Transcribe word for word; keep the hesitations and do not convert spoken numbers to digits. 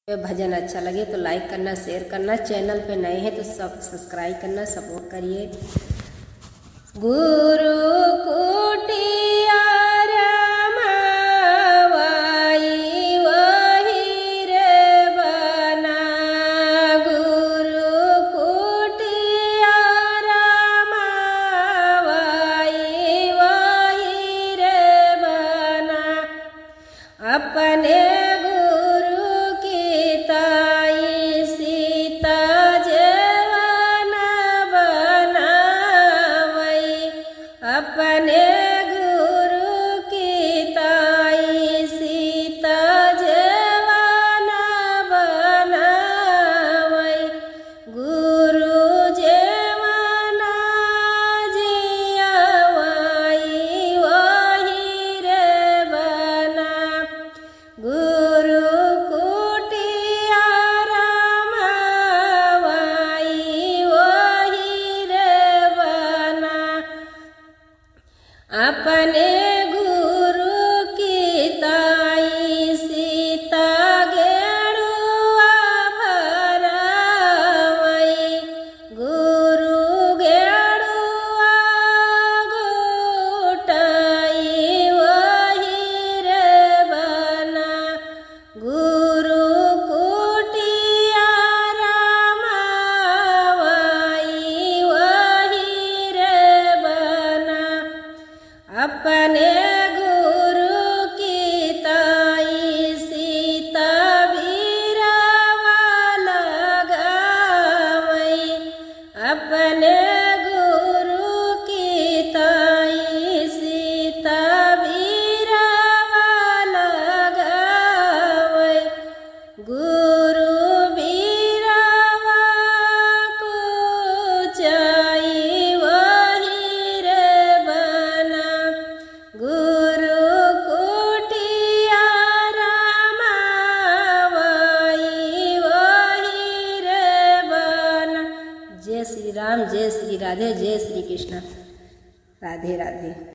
भजन अच्छा लगे तो like करना, share करना, channel पे नए हैं तो सब subscribe करना, support करिए। गुरु कुटिया रमावई वही रे बना, गुरु कुटिया रमावई वही रे बना। अपने गुरु की ताई सीता जेवन बनावई, अपने गुरु की ताई सीता जेवन बनावई, गुरु जेवन जियावई वही रे बना। गुरु कुटिया रमावई वही रे बना। अपने गुरु की ताई सीता गेड़ुआ भरावई, गुरु गेड़ुआ गोटाई वही रे बना। गुरु कुटिया रमावई वही रे बना। अपने गुरु की ताई सीता बीरावा लगावई, अपने गुरु की ताई सीता बीरावा लगावई। गुरु बीरावा कुचाई वही रे बना। गुरु कुटिया रमावई वही रे बना। जय श्री राम, जय श्री राधे, जय श्री कृष्णा। राधे राधे।